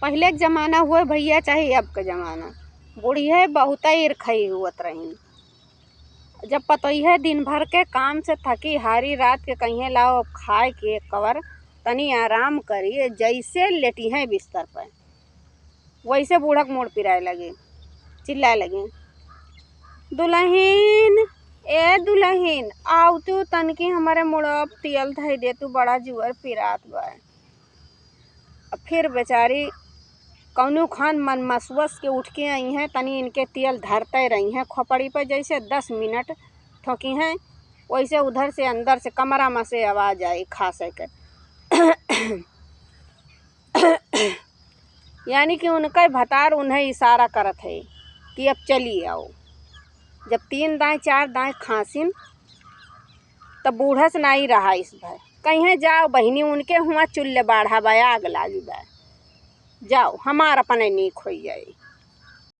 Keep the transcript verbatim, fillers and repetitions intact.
पहिले के जमाना हुए भइया, चाहे अब के जमाना, बुढ़िया बहुतै इरखई हुअत रहिन। जब पतोहिया दिन भर के काम से थकी हारी रात के कहिए, "लाओ अब खाए के कवर, तनी आराम करी," जैसे लेटिहैं बिस्तर पे, वैसे बूढ़ा के मूड़ पिराए लगे, चिल्लाए लगे, "दुलहिन, ए दुलहिन, आव तू तनकी हमरे मुड़वा पे तेल धइ दे, तू बड़ा जुअर पिरात बा।" अब फिर बेचारी कौनो खान मन मसवस के उठ के अइहैं, तनी इनके तेल धरते रहिहैं खोपड़ी पर, जैसे दस मिनट ठोकिहैं, वैसे उधर से अंदर से कमरा में से आवाज आई खांसे के। यानी कि उनकै भतार उन्हें इशारा करत है कि अब चली आओ। जब तीन दाएं चार दाएं खांसिन, तब बूढ़ा से नाई रहाइस भय। कहिहैं, "जाओ बहिनी, उनके हुआं चुल्ले बाढ़ा बा, आग लागी बा, जाओ, हमार अपने नीक होइ जाई।"